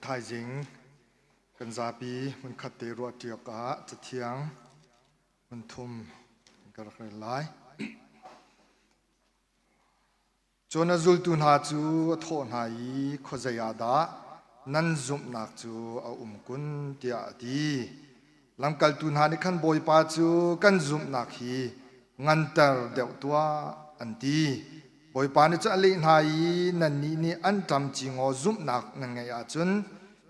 Thaizing kan zapi hmunkhat te ruahṭi awkah Cathiang hmunthum ka rak rel lai. Cun a zultu hna cu a thawh hna i khuazei ah dah nan zumhnak cu a um kun tiah a ti. Lamkaltu hna nih khan Bawipa cu kan zumhnak hi nganter deuh tuah an ti. Bawipa nih cun a leh hna i nannih nih anṭam cingaw zumhnak nan ngeih ahcun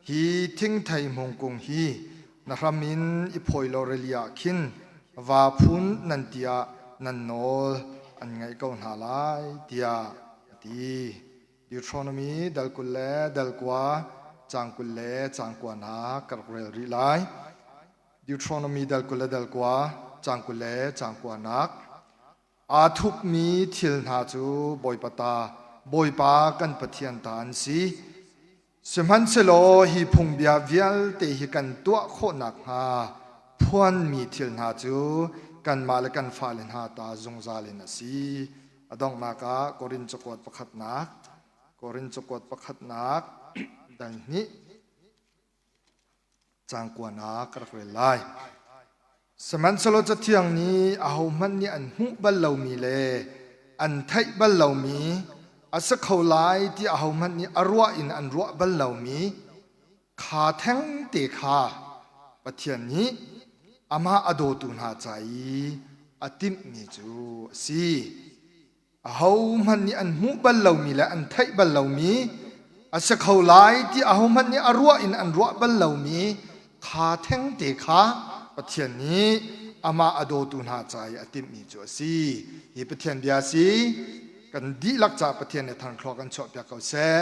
hi thingthei hmung kung hi na hram in i phawi law rili ah khin vaa phun nan ti ah nan nawl an ngaih ko hna lai tiah a ti. Deuteronomy dal 20 le dal kua caang 20 le caang kuanak ka rak rel rih lai. Deuteronomy dal 20 le dal kua caang 20 le caang kuanak. Aa thupmi thil hna cu Bawipa ta, Bawipa kan Pathian ta an si. Sihmanhsehlaw hi phungbia vialte hi kan tuah khawh nakhnga phuanmi thil hna cu kanmah le kan fale hna ta zungzal in a si. A donghnak ah Korin cakuat pakhatnak, Korin cakuat pakhatnak dal hnih caang kuanak ka rak rel lai. Sihmanhsehlaw Cathiang nih ahohmanh nih an hmuh bal lomi le an theih bal lomi, a si kho lai ti ahohmanh nih a ruah in an ruah bal lomi kha thengte kha Pathian nih amah a dawtu hna ca i a timhmi cu a si. Ahohmanh nih an hmuh bal lomi le an theih bal lomi a si kho lai ti ahohmanh nih a ruah in an ruah bal lomi kha thengte kha Pathian nih amah a dawtu hna ca i a timhmi cu a si. Hi Pathian bia a si. Kan dihlak caah Pathian nih thangthlua kan chuahpiak ko seh.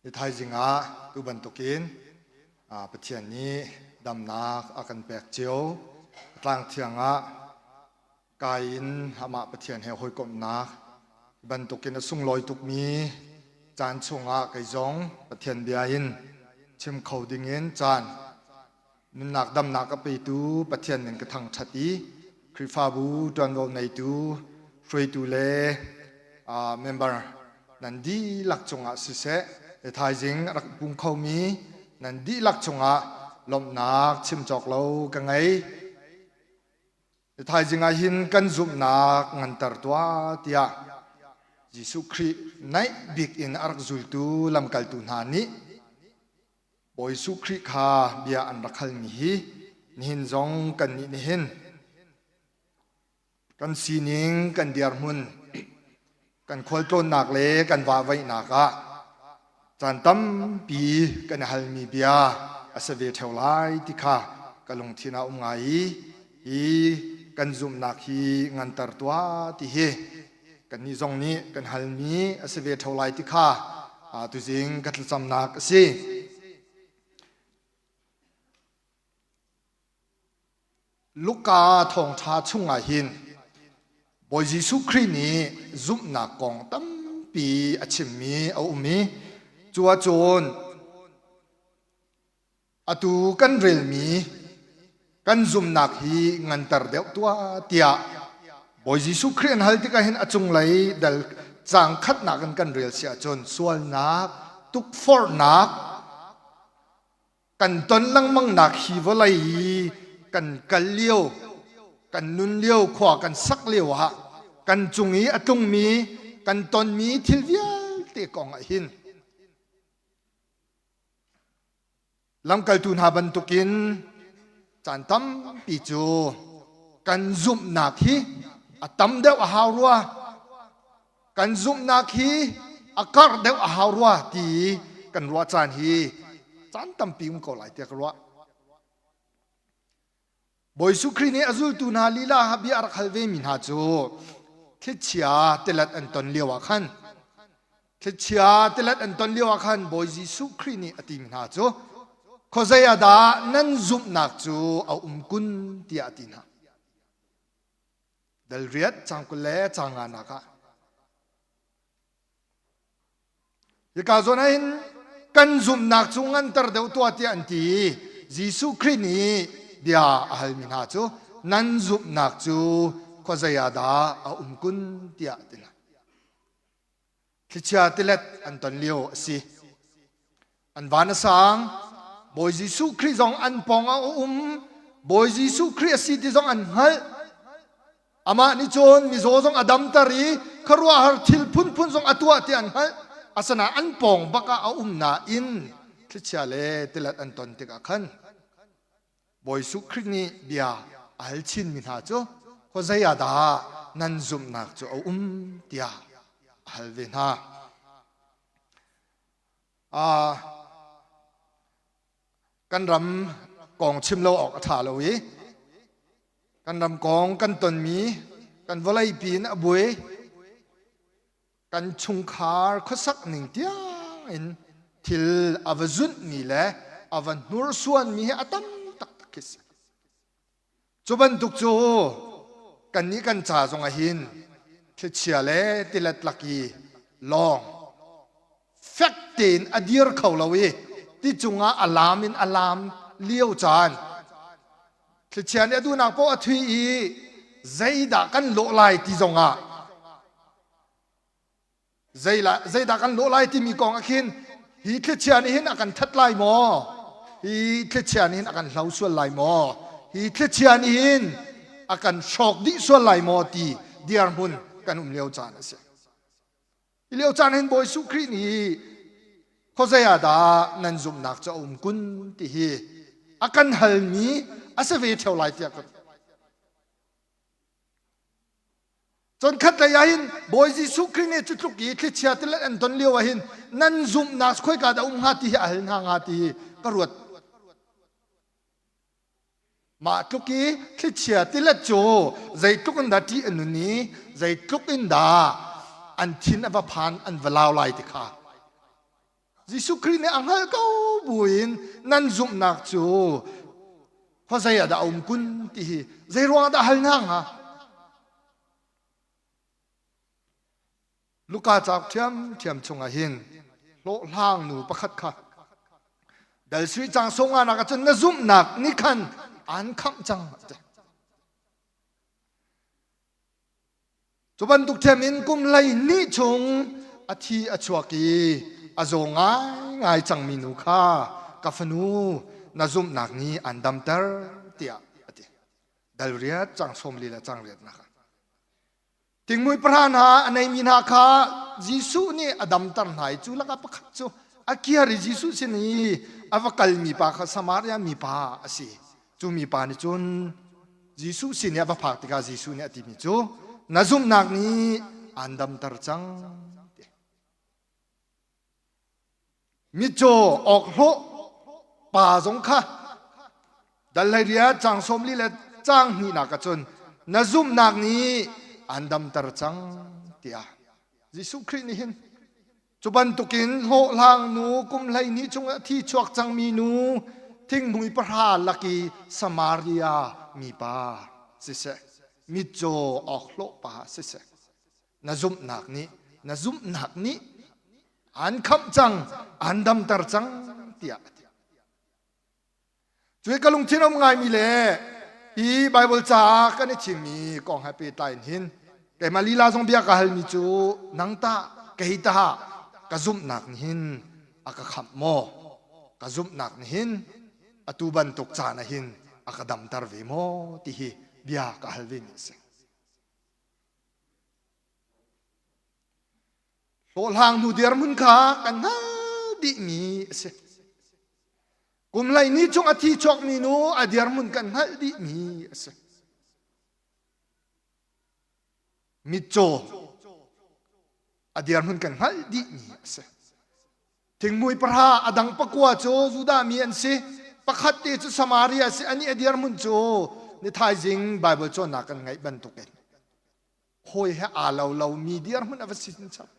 Ni thaizing ah tu bantukin Pathian nih damnak a kan pek cio. Tlang thiang ah kai in amah Pathian he hawikomhnak bantukin a sunglawi tukmi caan chungah kei zong Pathian bia in chim kho dingin caan Nunnak damnak a petu Pathian min ka thangṭhat i Khrihfabu ṭuanvo neitu, hruaitu le member nan dihlak cungah siseh, thaizing a rak pum khomi nan dihlak cungah lawmhnak chim cawk lo ka ngei. Thaizing ah hin kan zumhnak nganter tuah tiah Jesuh Khrih naih bik in a rak zultu lamkaltu hna nih Bawi Jesuh Khrih kha bia an rak halmi hi nihin zong kannih nihin kan sining, kan dirhmun, kan khualtlawnnak le kan vahvaihnak ah caan tampi kan i halmi bia a si ve ṭheo lai ti kha ka lungthin ah um ngai i hi kan zumhnak hi nganter tuah ti hi kannih zong nih kan halmi a si ve ṭheo lai ti kha tuzing ka thlacamnak a si. Luka thawngṭha chungah hin Bawi Jesuh Khrih nih zumhnak kong tampi a chimmi a um i cu ahcun Atu kan relmi kan zumnak hi nganter deuh tuah tiah Bawi Jesuh Khrih an hal tikah hin a cunglei dal caang khatnak in kan rel si ahcun sualnak, tukforhnak kan ton lengmangnak hi vawlei i kan kal lio, kan nun lio, khua kan sak lio ah kan cung i a tlungmi, kan tonmi thil vialte kong ah hin Lamkaltu hna bantukin caan tampi cu kan zumhnak hi a tam deuh a hau rua, kan zumhnak hi a karh deuh a hau rua ti kan ruah caan hi caan tampi um ko lai tiah ka ruah. Bawi Jesuh Khrih nih a zultu hna lila ha bia a rak hal vemi hna cu thlichia tilet an ton lio ah khan thlichia tilet an ton lio ah khan Bawi Jesuh Khrih nih a timi hna cu khuazei ah dah nan zumhnak cu a um kun tiah a ti hna. Dal riat cang 20 le cang nga nak ah Hika zawn ah hin kan zumhnak cu nganter deuh tuah tiah an ti i Jesuh Khrih nih bia a halmi hna cu nan zumhnak cu khuazei ah dah a um kun tiah a ti hna. Thlichia tilet an ton lio a si. An van a sang. Bawi Jesuh Khrih zong an pawng ah a um. Bawi Jesuh Khrih a si ti zong an hngalh. Amah nih cun mizaw zong a damter i khuaruahhar thil phunphun zong a tuah ti an hngalh. Asinain an pawng bak ah a um nain thlichia le tilet an ton tikah khan Bawi Jesuh Khrih nih bia a hal chinmi hna cu khuazei ah dah nan zumhnak cu a um tiah a hal ve hna. Kan ram kong chim lo awk a ṭha lo i kan ram kong kan tonmi kan vawlei piin a buai kan chungkhar khuasak ning tiang in thil a va zunhmi le a va hnursuanmi hi a tam taktak khi si. Cu bantuk cu kannih kan ca zongah hin thlichia le tilet lak i lawng fek tein a dir kho lo i ti cungah a lam in a lam lio caan thlichia nih a duhnak paoh a thui i zeidah kan lawh lai ti zongah Zeidah kan lawh lai timi kong ah khin hi thlichia nih hin a kan that lai maw? Hi thlichia nih hin a kan hlo sual lai maw? Hi thlichia nih hin a kan hrawk dih sual lai maw ti dirhmun kan um lio caan a si. Hi lio caan hin Bawi Jesuh Khrih nih khuazei ah dah nan zumhnak cu a um kun ti hi a kan halmi a si ve ṭheo lai tiah ka Cun khatlei ah hin Bawi Jesuh Khrih nih cu tluk i thlichia tilet an ton lio ah hin nan zumhnak khoika dah um hnga ti hi a hal hna hnga ti hi ka ruat. Mah tluk i thlichia tilet cu zeitluk in dah ṭih a nun i zeitluk in dah an thin a va phan an va lau lai ti kha Jesuh Khrih nih a hngalh ko buin nan zumhnak cu khuazei ah dah a um kun ti hi zei ruangah dah hal hna hnga? Luka cauk ṭhiamṭhiam chungah hin hlawhhlang nu pakhat kha dal sui cang songanak ah cun na zumhnak nih khan aan khamh cang a ti. Cu bantuk ṭhiam in kum 12 chung a thi a chuak i a zaw ngaingai cangmi nu kha ka fanu na zumhnak nih aan damter tiah a ti. Dal riat cang sawm li le cang riatnak ah. Tingmui pahra hna a neimi hna kha Jesuh nih a damter hna i cu lakah pakhat cu a kiar i Jesuh sin i a va kalmi pa kha Samaria mipa a si. Cu mipa nih cun Jesuh sin i a va phak tikah Jesuh nih a timi cu na zumhnak nih aan damter cang. Mitcaw awkhlawh pa zong kha dal hlei cang 40 le cang hnihnak ah cun na zumhnak nih aan damter cang tiah Jesuh Khrih nih hin cu bantukin hlawhhlang nu kum 12 chung a thi chuak cangmi nu thinghmui pahra lak i Samaria mipa siseh mitcaw awkhlawh pa siseh na zumhnak nih na zumhnak nih an khamh cang an damter cang tiah a ti cuai ka lungthin um ngaimi le hi Bible caah kan i thimmi kong he pehtlai in hin keimah lila zong bia ka halmi cu nang tah kei tah ka zumhnak nih hin a ka khamh maw ka zumhnak nih hin atu bantuk caan ah hin a ka damter ve maw ti hi bia ka hal ve mi a si Hlawhhlang hnu dirhmun kha kan hngal dihmi a si. Kum 12 chung a thi chuakmi nu a dirhmun kan hngalh dihmi a si. Mitcaw a dirhmun kan hngalh dihmi a si. Thingmui pahra a dang pakua cu Judah mi an si. Pakhat te cu Samaria a si. Anih a dirhmun cu ni thaizing Bible cawnnak kan ngaih bantukin hawi he aa lo lomi dirhmun a va si chap.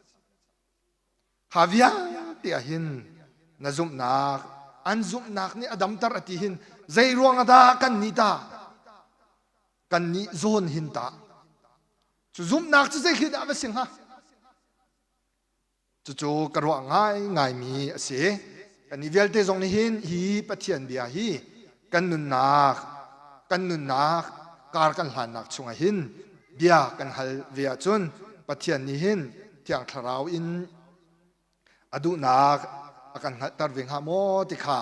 Kha vialte ah hin na zumhnak an zumhnak nih a damter a ti hin zei ruang ah dah kan nih ta kan nih zawn hin ta cu zumhnak cu zei khi dah va si hnga Cucu ka ruah ngaingaimi a si. Kannih vialte zong nih hin hi Pathian bia hi kan nunnak kan nunnak kar kan hlannak chungah hin bia kan hal ve ahcun Pathian nih hin Thiang Thlarau in a duhnak a kan hngalhter ve hnga maw ti kha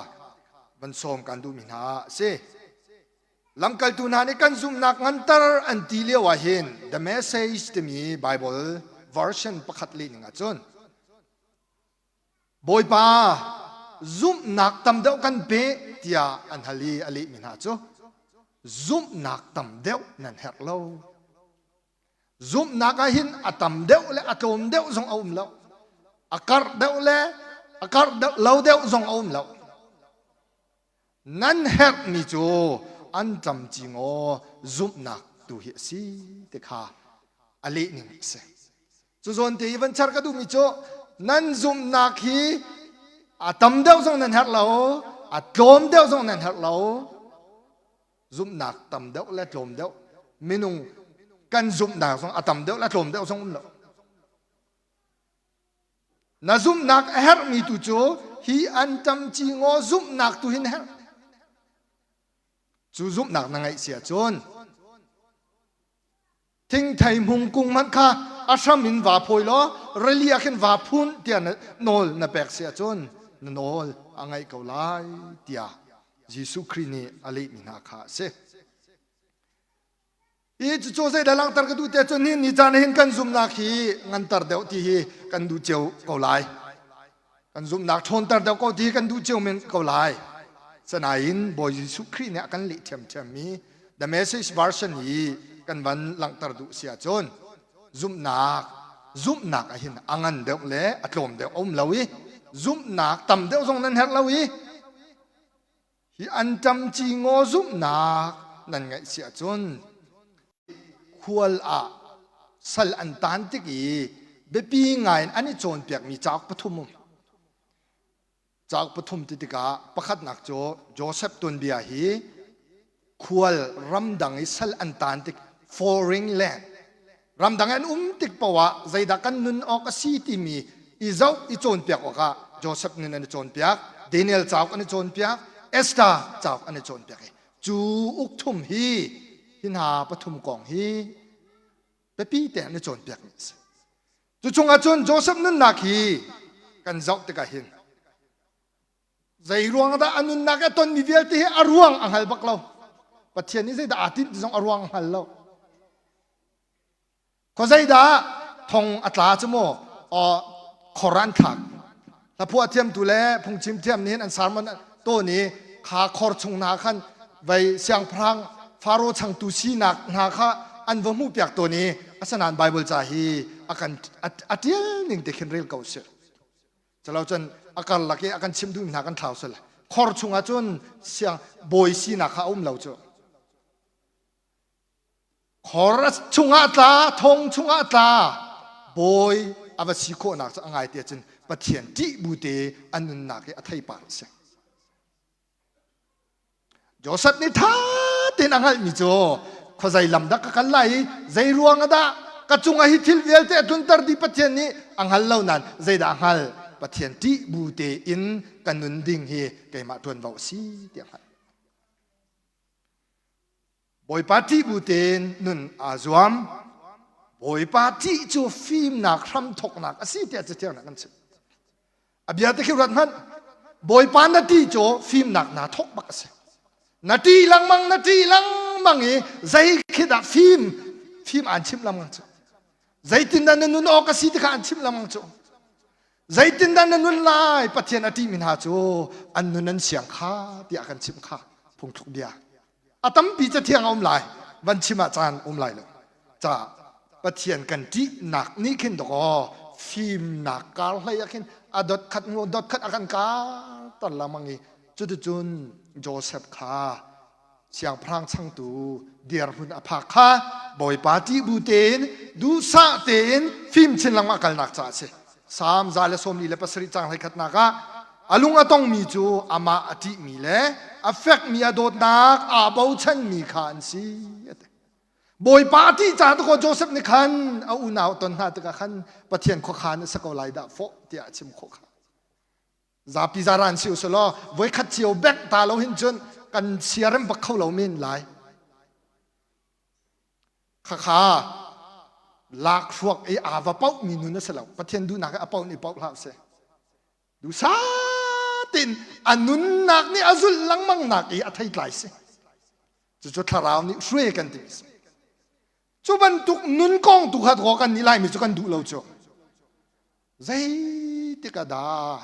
van sawm kan duhmi hna a si. Lamkaltu hna nih kan zumhnak nganter an ti lio ah hin The Message timi Bible version pakhat leh ning ahcun Bawipa zumhnak tam deuh kan pe tiah an hal i a lehmi hna cu zumhnak tam deuh nan herh lo. Zumhnak ah hin a tam deuh le a tlawm deuh zong a um lo. A karh deuh le a karh deuh lo deuh zong a um lo. Nan herhmi cu an camci ngaw zumhnak tu hi a si ti kha a leh ning a si. Cu zawn te i van char ka duhmi cu nan zumhnak hi a tam deuh zong nan herh lo, a tlawm deuh zong nan herh lo. Zumhnak tam deuh le tlawm deuh minung kan zumhnak zong a tam deuh le tlawm deuh zong um lo. Na zumhnak a herhmi tu cu hi anṭamci ngaw zumhnak tu hin herh. Cu zumhnak na ngeih si ahcun thingthei hmung kung hmanh kha a hram in vaa phawi law rili ah khin vaa phun tiah na nawl na pek si ahcun na nawl a ngaih ko lai tiah Jesuh Khrih nih a lehmi hna kha a si. Hi cucu zeidah langhter ka duh te cun ni caan hin kan zumhnak hi nganter deuh ti hi kan duh cio ko lai. Kan zumhnak ṭhawnter deuh ko ti hi kan duh cio men ko lai. Sanain Bawi Jesuh Khrih nih a kan leh ṭhiamṭhiam mi The Message version hi kan van langhter duh si ahcun zumhnak zumhnak ah hin a ngan deuh le a tlawm deuh a um lo i zumhnak tam deuh zong nan herh lo i Hi anṭamci ngaw zumhnak nan ngeih si ahcun khual ah sal an taan tik i biapi ngai in an i cawnpiakmi cauk pathum um. Cauk pathum ti tikah pakhatnak cu Joseph tuanbia hi khual ramdang i sal an taan tik foreign land ramdang an um tik paoh ah zeidah kan nun awk a si timi i zoh i cawnpiak awkah Joseph nun an i cawnpiak Daniel cauk an i cawnpiak Esther cauk an i cawnpiak i cu uk thum hi hi hna pathum kong hi biapi te an i cawnpiakmi a si. Cu chungah cun Joseph nunnak hi kan zoh tikah hin zei ruang dah a nunnak a tonmi vialte hi a ruang a hngal bak lo. Pathian nih zeidah aa tinh ti zong a ruang a hngal lo. Khuazei dah thong a tla cu maw khor an thlak. Hlaphuah thiamtu le phungchim thiam nih an sermon tawn i kha khor chung hna khan vei siangpahrang Faro changtu sinak hna kha an va hmuhpiak tawn i asinain Bible ca hi a kan a ṭial ning te khin rel ko sih. Calo cun a karlak i a kan chimh duhmi hna kan thlau sal. Khor chungah cun siang bawi sinak kha a um lo cu. Khor chungah tla, thong chungah tla, bawi a va si khawhnak cu a ngai te cun Pathian ṭih bu te a nunnak i a theipar a si. Joseph nih ṭha tein a hngalhmi cu khuazei lam dah ka kal lai i zei ruang ah dah ka cungah hi thil vialte a tlunter dih Pathian nih a hngal lo nain zeidah a hngalh Pathian ṭih bu tein ka nun ding hi keimah ṭuanvo a si tiah a hngalh. Bawipa ṭih bu tein nun aa zuam. Bawipa ṭih cu fimnak hramthawknak a si tiah Cathiang nih a kan chimh. A bia te khi ruat hmanh. Bawipa na ṭih cu fimnak naa thawk bak a si. Na ṭih lengmang na ṭih lengmang i zei khi dah fim fim aan chimh lengmang cu. Zeitindah na nun awk a si ti kha an chimh lengmang cu. Zeitindah na nun lai Pathian a ṭihmi hna cu an nun an siang kha tiah kan chimh kha phungthluk bia. A tampi cathiang a um lai van chim ah caan um lai lo. Ca Pathian kan ṭihnak nih khin dawkaw fimnak kar hlei ah khin a dot khat ngu dot khat a kan kar tar lengmang i cuticun Joseph kha siangpahrang changtu dirhmun a phak kha Bawipa ṭih bu tein duhsah tein fim chin lengmang kalnak caah a si. Salm 147 caang hleikhatnak ah a lung a tongmi cu amah a ṭihmi le a fekmi a dawtnak aa bochanmi kha an si. Bawipa a ṭih caah dakaw Joseph nih khan a unau ton hna tikah khan Pathian khuakhan a si ko lai dah fawh tiah a chim khawh kha. Zapi zaran si usih law voikhat cio bengh ta lo hin cun kan siarem bak kho lo men lai. Khakha lakhruak i aa va paohmi nun a si lo. Pathian duhnak i a paoh nih paoh hlah seh. Duhsah tein a nunnak nih a zulh lengmang nak i a theitlai si. Cucu thlarau nih hruai kan ti. Cu bantuk nun kong tu kha kan nih Laimi cu kan duh lo cu. Zeitik ah dah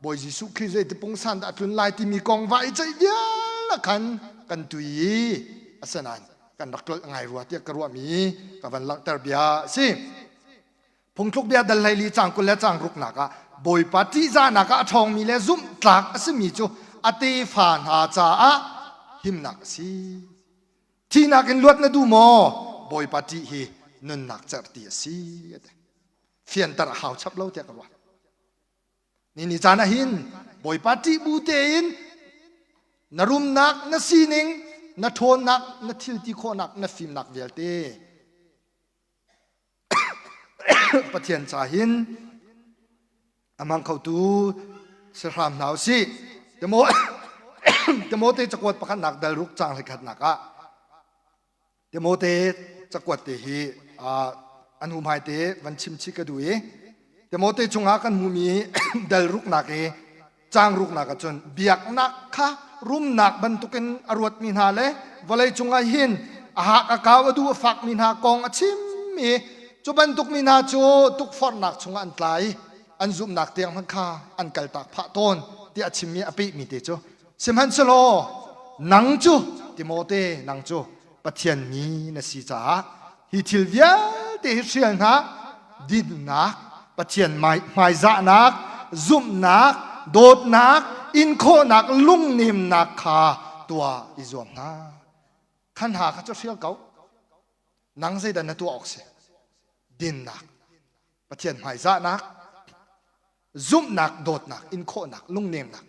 Bawi Jesuh Khrih zeiti pungsan dah a tlun lai timi kong va i ceih vial ah khan kan tui i asinain kan rak tlolh ngai rua tiah ka ruahmi ka van langhter bia a si. Phungthluk bia dal hleili cang 20 le cang ruknak ah Bawipa ṭihzahnak ah a ṭhawngmi le zumhtlak a simi cu a tefa hna caah himnak a si. Thihnak in luat na duh maw? Bawipa ṭih hi nunnak cerhti a si. A ti. Fianter a hau chap lo tiah ka ruah. Ni ni caan ah hin Bawipa ṭih bu tein na rumnak, na sining, na ṭhawnnak, na thil ti khawhnak, na fimnak vialte Pathian ca hin a hmang khotu si hram hna usih. Timote cakuat pakhatnak dal ruk caang hleikhatnak ah Timote cakuat te hi an hmuhmai te van chim chih ka duh i Timote chungah kan hmuhmi dal ruknak i caang ruknak ah cun biaknak kha rumnak bantukin a ruatmi hna le vawlei cungah hin a hak a kau a duh a fakmi hna kong a chim i cu bantuk mi hna cu tukforhnak chungah an tla i an zumhnak tiang hmanh kha an kaltak phah tawn tiah a chimmi a pehmi te cu sihmanhsehlaw nang cu Timote nang cu Pathian mi na si caah hi thil vialte hi hrial hna dinnak Pathian hmaizahnak zumhnak dawtnak inkhawhnak lungnemnak kha tuah i zuam hna kha hna kha cu hrial ko nang zeidah na tuah awk si dinnak. Pathian hmaizahnak, zumhnak, dawtnak, inkhawhnak, lungnemnak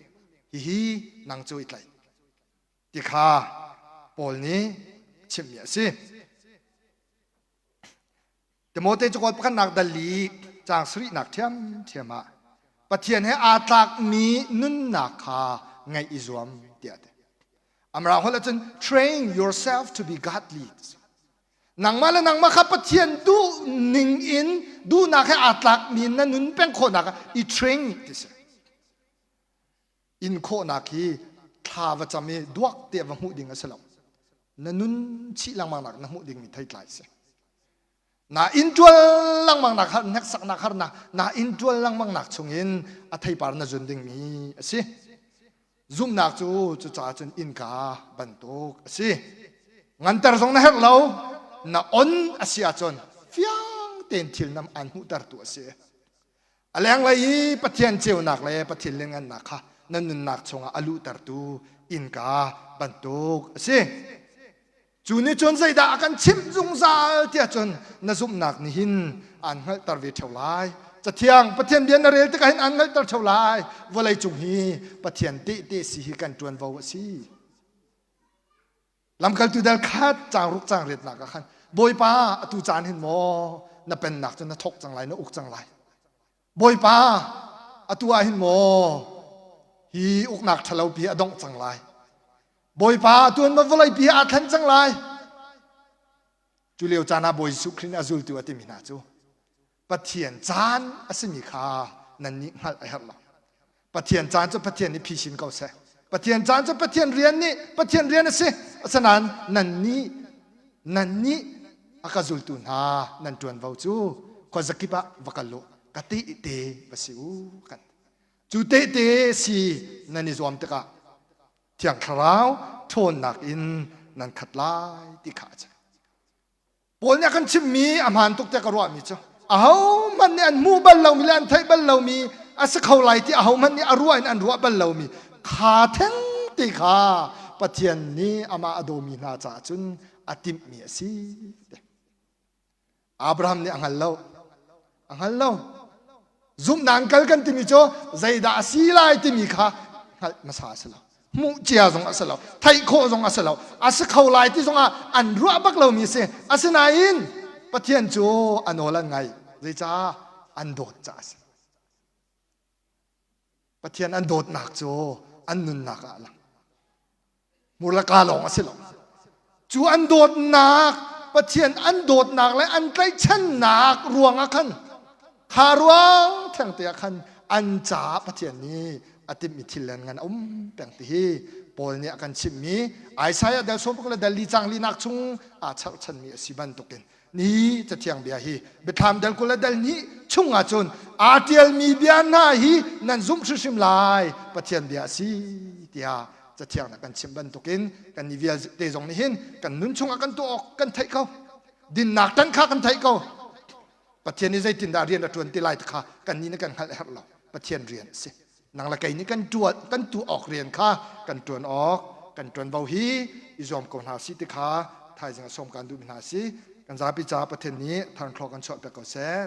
hihi nang cu i tlaih ti kha Paul nih chimhmi a si. Timote cakuat pakhatnak dal li caang sarihnak ṭhiamṭhiam ah Pathian he aa tlakmi nunnak kha ngaih i zuam tiah a ti. Amrang holh ahcun train yourself to be godly. Nangmah le nangmah kha Pathian duh ning in duhnak he aa tlakmi na nun peng khawhnak ah i train ti si. In khawhnak hi thla va cam i duak te va hmuh ding a si lo. Na nun chih lengmang nak na hmuh dingmi theitlai si. Na inn ṭual lengmang nak hneksaknak harnak na inn ṭual lengmang nak chungin a theipar na zun dingmi a si. Zumhnak cu cucaah cun innka bantuk a si. Nganter zong na herh lo, na on a si ahcun fiang tein thil nam aan hmuhtertu a si. A lenglei i Pathian ceunak le Pathian lianngannak kha na nunnak chungah a luhtertu innka bantuk a si. Cu nih cun zeidah a kan chimh zungzal tiah cun na zumhnak nih hin aan hngalhter ve ṭheo lai. Cathiang Pathian bia na rel tikah hin aan hngalhter ṭheo lai. Vawlei cung hi Pathian tehte si hi kan ṭuanvo a si. Lamkaltu dal khat caang ruk caang riatnak ah khan Bawipa atu caan hin maw na pennak cu na thawk cang lai na uk cang lai. Bawipa atu ah hin maw hi uknak ṭhalopi a dongh cang lai. Bawipa tuan ma vawleipi aa thlen cang lai. Cu lio caan ah Bawi Jesuh Khrih nih a zultu a timi hna cu Pathian caan a simi kha nannih hngalh a herh lo. Pathian caan cu Pathian nih phisin ko seh. Pathian caan cu Pathian rian nih Pathian rian a si. Asinain nannih nannih a ka zultu hna nan ṭuanvo cu khuazakip ah va kal u ka tehte va si u kan cu tehte si nan i zuam tikah Thiang Thlarau ṭhawnnak in nan khat lai ti kha a si. Paul nih a kan chimmi a hmaan tuk tiah ka ruahmi cu ahohmanh nih an hmuh bal lomi le an theih bal lomi a si kho lai ti ahohmanh nih a ruah in an ruah bal lomi kha theng te kha Pathian nih amah a dawmi hna caah cun a timhmi a si. Abraham nih a hngal lo. A hngal lo. Zumhnak in kal kan timi cu zeidah a si lai timi kha hngalh hmasa a si lo. Hmuh cia zong a si lo. Theih khawh zong a si lo. A si kho lai ti zongah an ruah bak lomi a si. Asinain Pathian cu a nawl an ngaih. Zeicah? An dawt caah a si. Pathian an dawtnak cu an nunnak ah a lang. Murlaka lawng a si lo. Cu an dawtnak, Pathian an dawtnak le an tlaihchannak ruang ah khan kha ruang thengte ah khan an caah Pathian nih a timhmi thil le ngan a um peng ti hi Paul nih a kan chimhmi Isaiah dal sawm le dal li cang linak chung aa cherhchanmi a si bantukin ni cathiang bia hi biathlam dal 20 le dal hnih chung ah cun aa ṭialmi bia hna hi nan zumh hrimhrim lai Pathian bia a si tiah cathiang na kan chimh bantukin kan ni vialte zong nih hin kan nun chungah kan tuah awk kan theih ko dinnak tan kha kan theih ko Pathian nih zeitindah rian a ṭuan ti lai kha kan nih kan hngalh herh lo Pathian rian a si nang le kei nih kan ṭuan kan tuah awk rian kha kan ṭuan awk kan ṭuanvo hi i zuam ko hna si ti kha thaizing a sawm kan duhmi hna si kan zapi ca Pathian nih thangthlawh kan chuah piak ko seh.